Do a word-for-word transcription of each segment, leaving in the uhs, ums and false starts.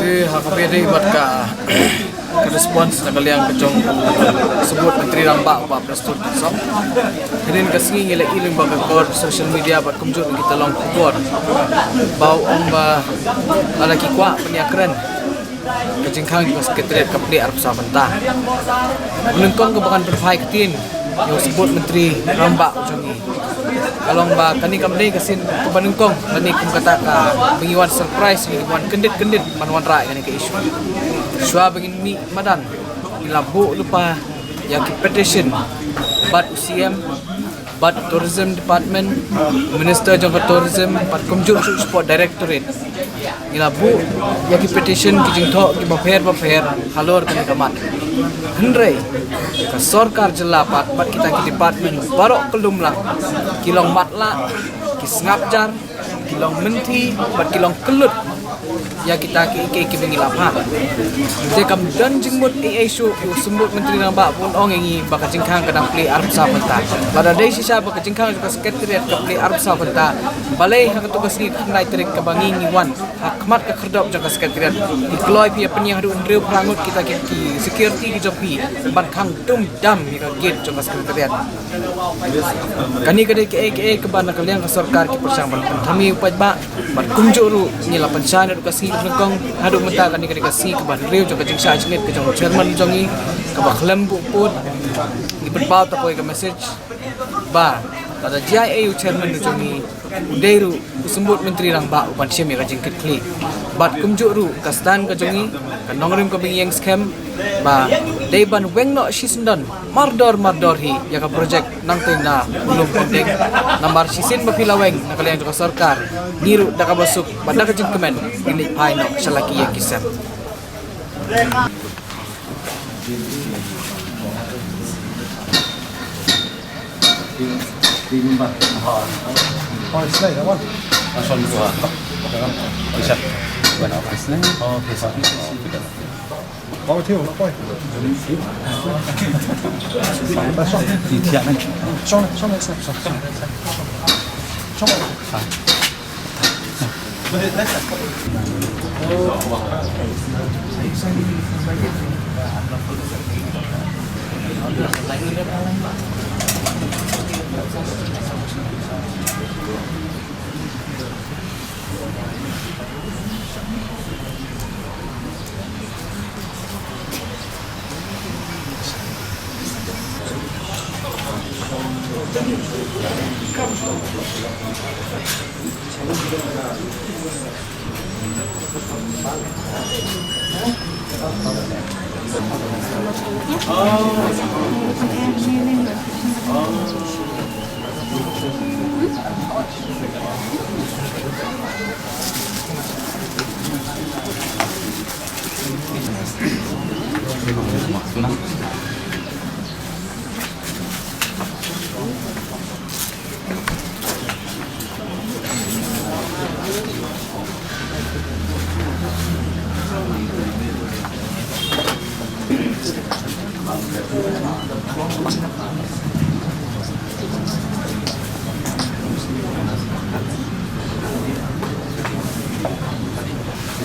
Eh, ha kaba ïadei bad ka, ka response na ka liang ka jong u Symbud Myntri Rangbah, u Bah Prestone Tynsong. Hadien ka sngi ngi la ïohi lyngba ka kor social media bad kumjuh na ki tyllong khubor ba u ong ba lada ki kwah ban ïakren, ka jingkhang jong ka Secretariat ka plie arphew saw bynta. U nyngkong kaba ngan pynphai ktien ïa u Symbud Myntri Rangbah u jong ngi, ka long ba kane kam dei ka sien kaba nyngkong lane kum kata kaba ngi wan surprise, ngi wan kyndit kyndit ban wanrah ïa kane ka issue. Shuwa ba ngin mih madan, ngi la buh lypa ïa ki petition bad u C M, bad Tourism Department, Minister jong ka Tourism, bad kumjuh shuh shapoh Directorate. Ngi la buh ïa ki petition, ki jingthoh kiba pher bapher halor kane ka mat. Hynrei ka sorkar jylla pat bad kita ki department baroh kyllum lang ki long matlah, ki sngap jar, ki long mynthi bad ki long kyllut ïa kita kiei kiei kiba ngi la phah. Te kam don jingmut ei ei shuh, u Symbud Myntri Rangbah un ong ïa ngi ba ka jingkhang ka dang plie arphew saw bynta. Lada dei shisha ba ka jingkhang jong ka Secretariat ka plie arphew saw bynta, balei ha kato ka sngi ka khyndai tarik kaba ngi ngi wan ha khmat ka khyrdop jong ka Secretariat, ki kloi phi ïa pynïeng haduh hynriew phra ngut kita ki, ki security ki jong phi ban khang dum dam ïa ka gate jong ka Secretariat? Kane ka dei kaei kaei kaba na ka liang ka sorkar ki pyrshang ban pynthame u paidbah. Bad kumjuh ruh ngi la pynshai naduh ka sngi kaba nyngkong haduh mynta, kane ka dei ka sngi kaba hynriew jong ka jingshah jingit ka jong u chairman jong ngi kaba khlem buh pud. Ngi pynpaw ta kawei ka message ba lada jia ei u chairman jong ngi, u dei ruh u Symbud Myntri Rangbah u ban shim ïa ka jingkitkhlieh. Bad kumjuh ruh ka stand ka jong ngi, ka nongrim kaba ngi ïeng skhem, ba dei ban weng noh shisyndon mardor mardor hi ïa ka project Nongtei na u Lum Kynding. Namar shisien ba phi la weng na ka liang jong ka sorkar, ngi ruh da kaba suk bad da ka jingkmen ngin leit phai noh sha la ki ïing ki sem.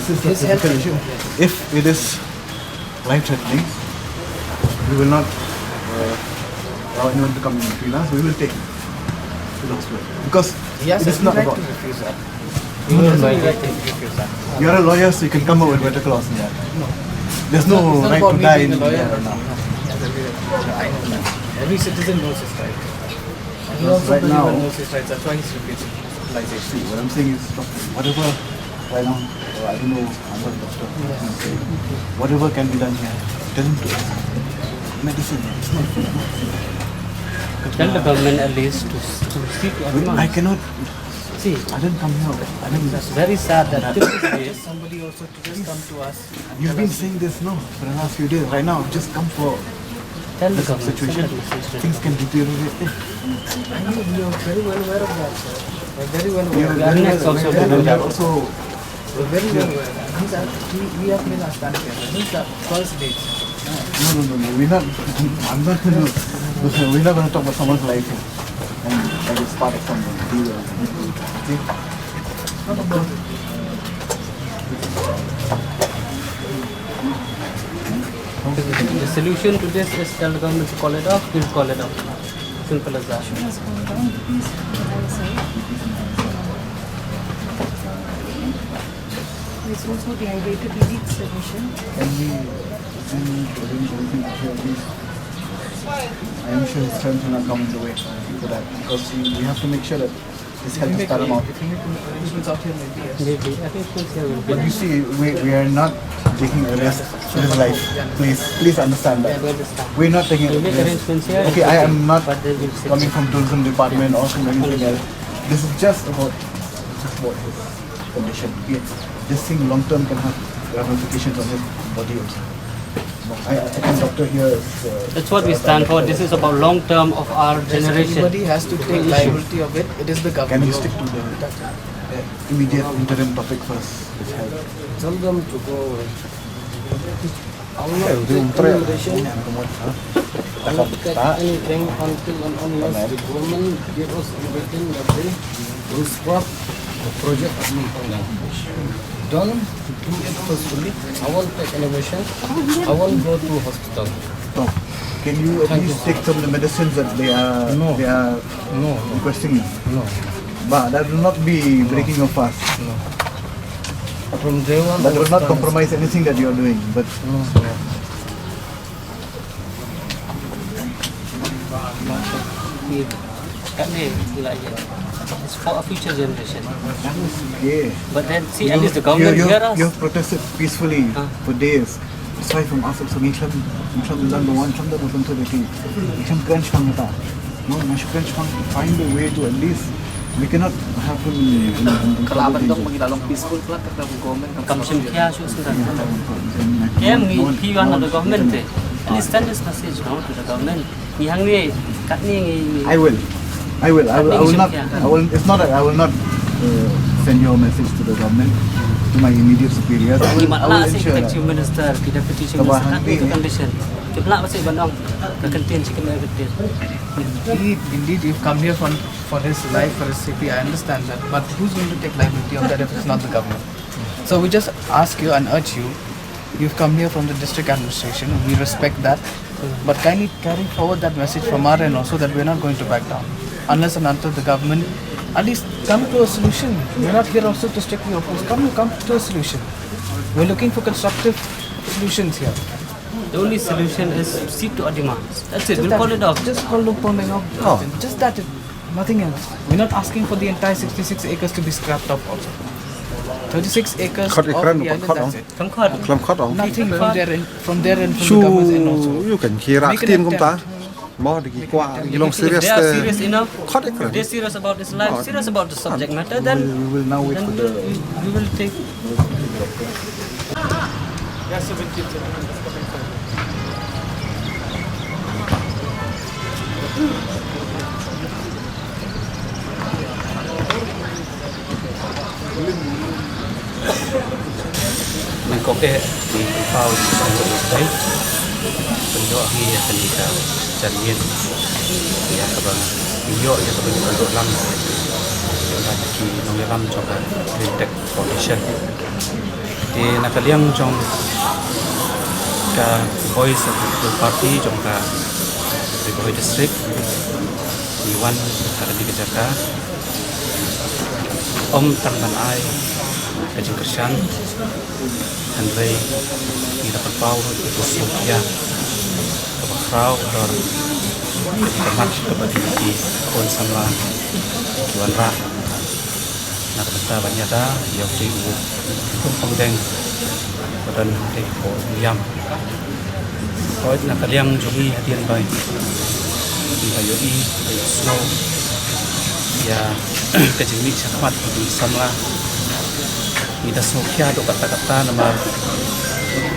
This is the critical issue. If it is life-threatening, we will not, uh, allow anyone to come in between us. We will take it. Because it is not about. He has every right to refuse that. He has every right to refuse that. You're a lawyer, so you can come up with better clause than that. No. There's no right to die in there right now. Every citizen knows his right. He also very well knows his rights. That's why he's refusing hospitalization. See, what I'm saying is, whatever right now, uh, I don't know, I'm not a doctor. Whatever can be done here, tell him to. Medicine, it's not. Tell the government at least to, to see to everyone. I cannot. See, I didn't come here. I didn't. It's very sad that till this day, somebody also to just come to us. You've been saying this, no, for the last few days. Right now, I've just come for this situation. Things can deteriorate. I know, we are very well aware of that, sir. We're very well aware. We are very well aware. And we are also, we're very well aware. These are, we, we have been our stand here. These are false dates. No, no, no, no. We're not. I'm not gonna. We're not gonna talk about someone's life here. And that is part of someone. Okay? Not about it. Solution to this is tell the government to call it off, we'll call it off. Simple as that. It's also the I waited the lead submission. Can we, can we arrange everything up here, please? I am sure his friends will not come in the way for that, because we, we have to make sure that this health is paramount. If you make arrangements out here, maybe, yes. Maybe. I think it's here. But you see, we, we are not taking a risk with his life. Please, please understand that. Yeah, we understand. We're not taking a risk. We make arrangements here. Okay, I am not coming from tourism department or from anything else. This is just about, just about his condition. Yes. This thing long term can have ramifications on his body also. No, I, I think doctor here is. Uh, That's what we stand for. This is about long term of our generation. Everybody has to take liability of it. It is the government. Can you stick to the uh, immediate interim topic first? Which help? Tell them to go away. Our innovation, I won't take anything until and unless the government give us everything that they will scrap the project of Mempeng. Don't do it forcefully. I won't take innovation. I won't go to hospital. No. Can you at least take some of the medicines that they are, they are requesting you? No. But that will not be breaking your fast. No. From day one, that will not compromise anything that you are doing. But no, no. It's for a future generation. Okay. But then, see, at least the government hear us. You have protested peacefully for days. Aside from us also, ngi khlem, ngi khlem don ba wan khlem da ba don to deki. Ngi khlem kren shpang ta. No, ngi khlem kren shpang, find a way to at least, we cannot have him in, in, in Kala ban dong bagi dalam peaceful kala kata government kam shim khia shu sendang. Em ngi phi wan da government te. At least send this message, no, to the government. Ngi hang ni kat ni ngi. I will. I will. I will, I will not. I will, it's not that I will not uh, send your message to the government, to my immediate superiors. I will, I will ensure that. Ki mat la si ki chief minister, ki deputy chief minister, kat ni ka condition. Ki pla ba si ban ong ka condition, si ka condition. Indeed, indeed, you've come here for, for his life, for his safety. I understand that. But who's going to take liability of that if it's not the government? So we just ask you and urge you, you've come here from the district administration. We respect that. But kindly carry forward that message from our end also that we're not going to back down unless and until the government at least come to a solution. We're not here also to strictly oppose. Come, come to a solution. We're looking for constructive solutions here. The only solution is cede to our demands. That's it. We'll call it off. Just call it off. Just that. Nothing else. We're not asking for the entire sixty-six acres to be scrapped off also. Thirty-six acres of the island, that's it. Nothing from their end, from their end, from the government's end also. Make an attempt. Mo, da ki kwah, da ki long serious. If they are serious enough, if they're serious about this life, serious about the subject matter, then we will now wait for the, we will take. Nyngkong eh ngi pynpaw ïa ki nongïalam, pynïoh hi ïa kane ka jingmut ïa kaba ngi ïoh ïa kaba ngi pynduh lang bad ki nongïalam jong ka Cleantech Foundation. Te na ka liang jong ka Voice of the People Party jong ka Ri Bhoi District, ngi wan ha kane ka jaka ym tang ban ai ka jingkyrshan, hynrei ngi da pynpaw ruh ïa ka sngewkhia kaba khraw halor ka jingkyrmen kaba ki khun samla ki wanrah na ka bynta ban ïada ïa u dei u khun pangdeng ba don hangtei hapoh Umiam. Hooid, na ka liang jong ngi hadien ba ngi la ïohi, la ïohsngew ïa ka jingmih shakhmat jong ki samla, ngi da sngewkhia haduh katta katta namar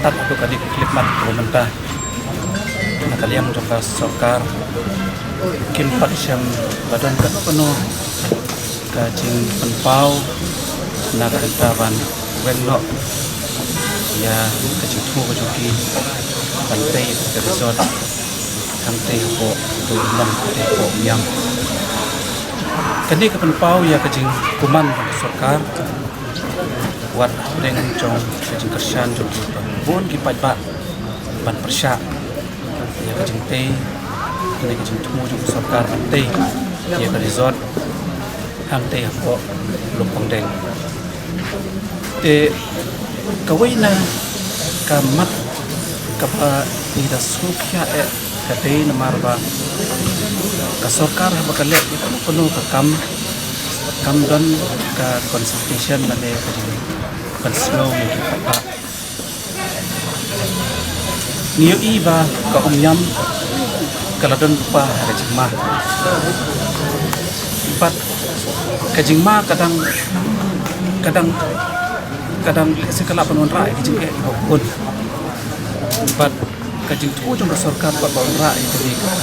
tad haduh kane ka khyllipmat kaba mynta na ka liang jong ka sorkar kim pat shym la don kano kano ka jingpynpaw na ka bynta ban weng noh ïa ka jingthmu ka jong ki ban tei ïa ka resort hangtei hapoh Dong Inlong, hangtei hapoh Umiam. Kane ka pynpaw ïa ka jingkyrmen jong ka sorkar, wat hapdeng jong ka jingkyrshan jong ki bun ki paidbah ban pyrshah ïa ka jingtei, ïa ka jingthmu jong ka sorkar ban tei ïa ka resort, hangtei hapoh Lumpongdeng. Te kawei na ka mat kaba ngi da sngewkhia eh ka dei namar ba ka sorkar haba ka leh ïa kano kano ka kam, kam don ka consultation lane ka jingpynsngew ïa ki paidbah. Ngi ïohi ba ka Umiam ka la don lypa ha ka jingma. Bad ka jingma ka dang, ka dang, ka dang lehse ka lah ban wanrah ïa ka jingeh iba bun. Bad ka jingthmu jong ka sorkar bad ban wanrah ïa kane ka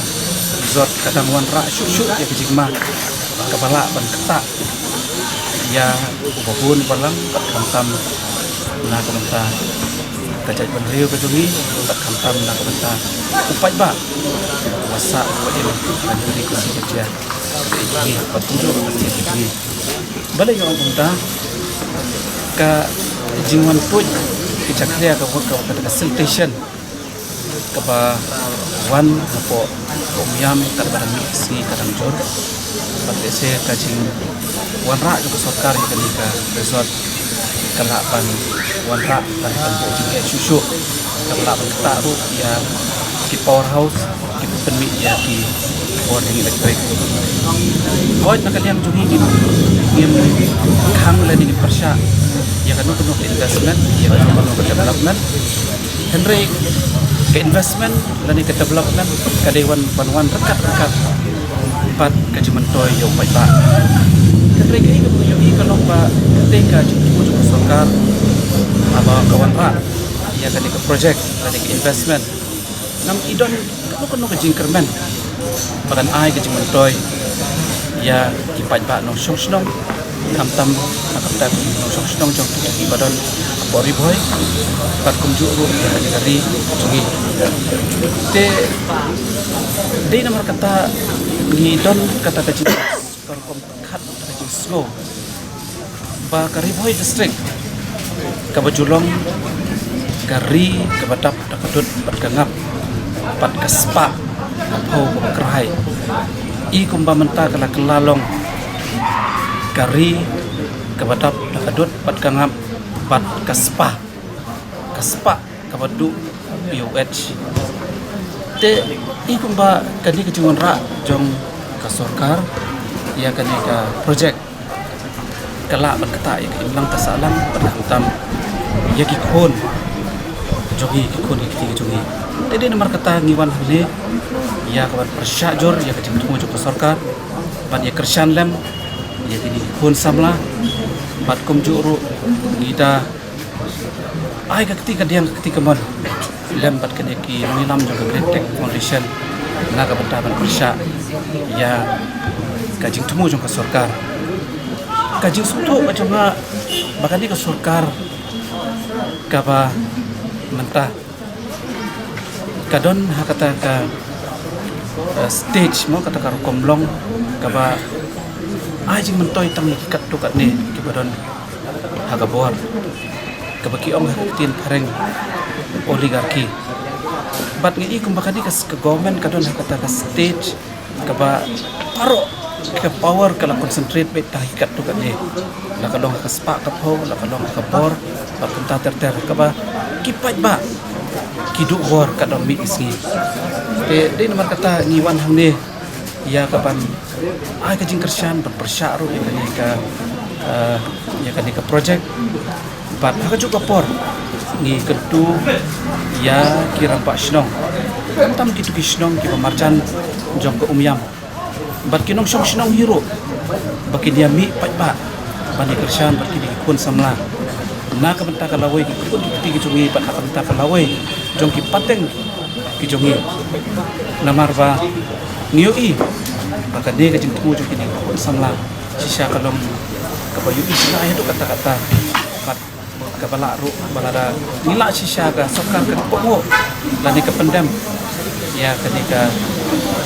resort ka dang wanrah shuh shuh ïa ka jingma kaba lah ban ktah ïa uba bun uba lang, bad khamtam na ka bynta ka jaitbynriew ka jong ngi, bad khamtam na ka bynta u paidbah uba sah uba im ban ïoh ri ka sngi ka jia ka jong ngi, bad kumjuh ruh ka jingim ka jong ngi. Balei nga ong kumta? Ka jingwan tuid ki jakhlia ka, ka, ka, ka siltation kaba wan hapoh ka Umiam katba dang mih sngi ka dang jur. Bad lehse ka jingwanrah jong ka sorkar ïa kane ka resort ka lah ban wanrah lane ban buh jingeh shuh shuh, ka lah ban ktah ruh ïa ki powerhouse kiba pynmih ïa ki bor jong elektrik. Hooid, na ka liang jong ngi ngim, ngim khang lane ngim pyrshah ïa kano kano ka investment, ïa kano kano ka development. Hynrei ka investment lane ka development ka dei wan, ban wan ryngkat ryngkat bad ka jingmyntoi ïa u paidbah. Hynrei kaei kaba ngi ïohi ka long ba katei ka jingthmu jong ka sorkar haba ka wanrah ïa kane ka project lane ka investment, ngam i don kano kano ka jingkyrmen ba kan ai ka jingmyntoi ïa ki paidbah nongshong shnong, khamtam ha ka bynta ki nongshong shnong jong kito kiba don hapoh Ri Bhoi, bad kumjuh ruh ïa ka ri jong ngi. Te dei namar kata ngi don kata ka jing, ka rukom khat ka jingsngew ba ka Ri Bhoi District kaba ju long ka ri kaba dap da ka dud bad ka ngap bad ka spah ka phew kaba kyrhai, i kumba mynta ka la kylla long ka ri kaba dap da ka dud bad ka ngap bad ka spah, ka spah kaba duh P O H. Te i kumba kane ka jingwanrah jong ka sorkar ïa kane ka project ka lah ban ktah ïa ka imlang ka sahlang bad khamtam ïa ki khun jong ngi, ki khun ki kti ki jong ngi. Te dei namar kata ngi wan hangne ïa ka ban pyrshah jur ïa ka jingthmu jong ka sorkar ban ïa kyrshan lem ïa kine ki khun samla, bad kumjuh ruh ngi da ai ka kti kadiang ka kti kamon lem bad kine ki nongïalam jong ka Great Tech Foundation na ka bynta ban pyrshah ïa ka jingthmu jong ka sorkar. Ka jingsngewthuh ka jong nga ba kane ka sorkar kaba mynta ka don ha kata ka, eh, stage mo, kata ka rukom long kaba ai jingmyntoi tang ïa ki katto katne kiba don ha ka bor, kaba ki ong ha ka ktien phareng oligarchy. Bad nga i kumba kane ka, ka government ka don ha kata ka stage kaba baroh ka power ka la concentrate beit ha ki katto katne, la ka long ha ka spah ka phew, la ka long ha ka bor, bad kumta ter ter, kaba ki paidbah ki duh bor katba mih ki sngi. Te dei namar kata ngi wan hangne ïa ka ban ai ka jingkyrshan, ban pyrshah ruh ïa kane ka, eh, ïa kane ka project. Bad ha kajuh ka por ngi kyntu ïa ki rangbah shnong, khamtam kito ki shnong kiba marjan jong ka Umiam, bad ki nongshong shnong hi ruh, ba kin ïa mih paidbah ban ïa kyrshan bad kine ki khun samla na ka bynta ka lawei ki khun ki kti ki jong ngi, bad na ka bynta ka lawei jong ki pateng ki jong ngi. Namar ba ngi ïohi ba kane ka jingthmu jong kine ki khun samla shisha ka long kaba ïohi shisha haduh katta katta, bad kaba lah ruh ba lada ngi lah shisha ka sorkar kan kohnguh lane ka pyndem ïa kane ka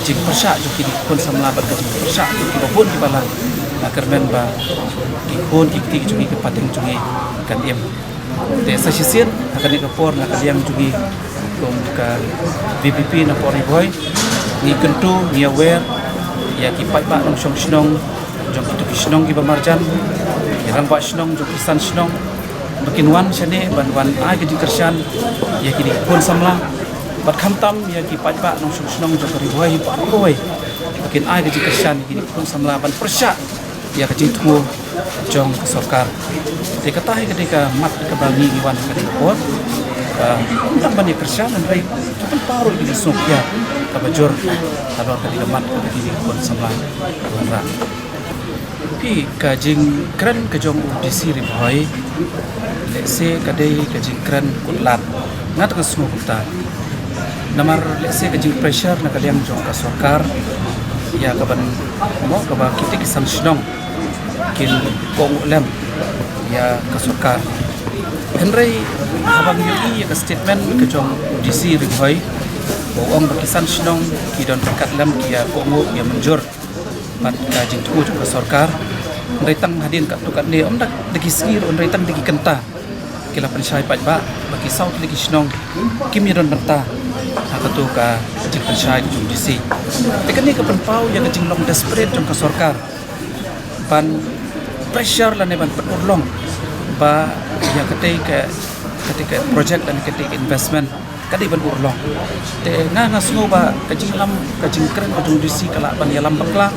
jingpyrshah jong kine ki khun samla bad ka jingpyrshah jong kiba bun kiba lang, nga kyrmen ba ki khun ki kti ki jong ngi, ki pateng jong ngi kan im. Te sa shisien ha kane ka por na ka liang jong ngi Kum ka VPP na Pyrshah Ri Bhoi, ngi kyntu, ngi aware ïa ki paidbah nongshong shnong jong kito ki shnong kiba marjan, ki rangbah shnong jong ki san shnong, ba kin wan shane ban wan ai ka jingkyrshan ïa kine ki khun samla, bad khamtam ïa ki paidbah nongshong shnong jong ka Ri Bhoi hi baroh kawei, ba kin ai ka jingkyrshan ïa kine ki khun samla ban pyrshah ïa ka jingthmu jong ka sorkar. Te kata hi ka dei ka mat kaba ngi ngi wan ha kane ka por. Ba ym tang ban ïa kyrshan, hynrei ki pynpaw ruh ïa ka jingsngewkhia kaba jur halor kane ka mat kaba ngi ngi wan samla wan rah. Phi, ka jingkren ka jong u DC Ri Bhoi, lehse ka dei ka jingkren kut lad. Nga tang nga sngew kumta. Namar lehse ka jingpressure na ka liang jong ka sorkar ïa ka ban mo kaba kito ki san shnong kin kohnguh lem ïa ka sorkar. Hynrei haba ngi ïohi ïa ka statement ka jong u DC Ri Bhoi, ba u ong ba ki san shnong ki don ryngkat lem ki ïa kohnguh, ki ïa mynjur bad ka jingthmu jong ka sorkar. Hynrei tang hadien katto katne, ym da, da ki sngi ruh, hynrei tang da ki kynta ki la pynshai paidbah ba ki saw tylli ki shnong kim ïa don bynta ha kato ka jingpynshai ka jong u DC. Te kane ka pynpaw ïa ka jinglong desperate jong ka sorkar ban pressure lane ban pynurlong ba ïa katei ka, katei ka project lane katei ka investment ka dei ban urlong. Te nga nga sngew ba ka jingïalam, ka jingkren ka jong u DC ka lah ban ïalam bakla,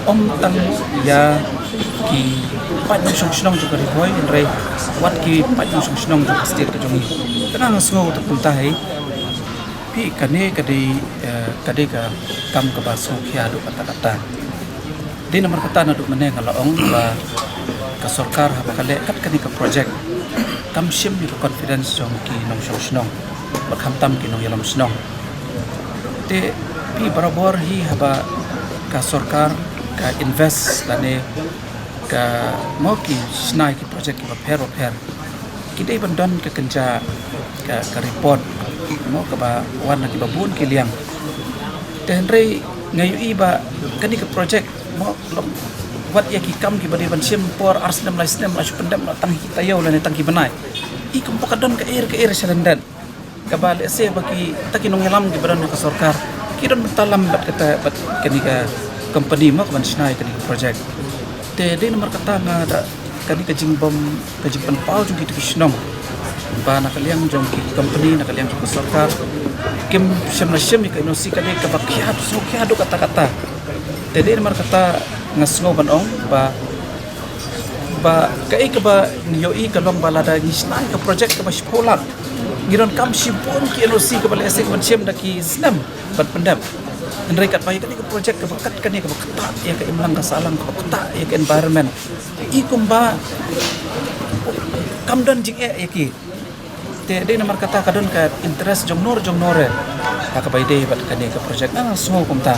ym tang ïa ki paid nongshong shnong jong ka Ri Bhoi, hynrei wat ki paid nongshong shnong jong ka state ka jong ngi. Te nga nga sngew tang kumta hi. Phi, kane ka dei, eh, ka dei ka kam kaba sngewkhia haduh katta katta. Dei namar kata naduh mynne nga la ong ba ka sorkar haba ka leh kat kane ka project, kam shim ïa ka confidence jong ki nongshong shnong, bad khamtam ki nongïalam shnong. Te phi, barabor hi haba ka sorkar ka invest lane ka mo ki shna ïa ki project kiba pher ba pher, ki dei ban don ka kynja ka, ka report mo kaba wan na kiba bun ki liang. Te hynrei nga ïohi ba kane ka project mo, wat ïa ki kam kiba dei ban shim por ar snem lai snem la shu pyndep noh tang ki taïew lane tang ki bnai. I kumba ka don ka er ka er shalyndet, kaba lehse ba kita ki nongïalam kiba don ha ka sorkar ki don bynta lem bad kata, bad kane ka company mo ka ban shna ïa kane ka project. Te dei namar kata nga da kane ka jingbym, ka jingpynpaw jong kito ki shnong ba na ka liang jong ki company, na ka liang jong ka sorkar kim shym la shim ïa ka NOC, ka dei kaba khia, sngewkhia haduh katta katta. Te dei namar kata nga sngew ban ong ba, ba kaei kaba ngi ïohi ka long ba lada ngi shna ïa ka project kaba shiphew lak, ngi donkam shibun ki NOC kaba lehse ka ban shim da ki snem ban pyndep. Hynrei katba ïa kane ka project kaba kat kane kaba ktah ïa ka imlang ka sahlang, kaba ktah ïa ka environment, i kumba kam don jingeh ïa ki. Te dei namar kata ka don ka interest jong nor jong nor eh ha kaba ïadei bad kane ka project, nga sngew kumta.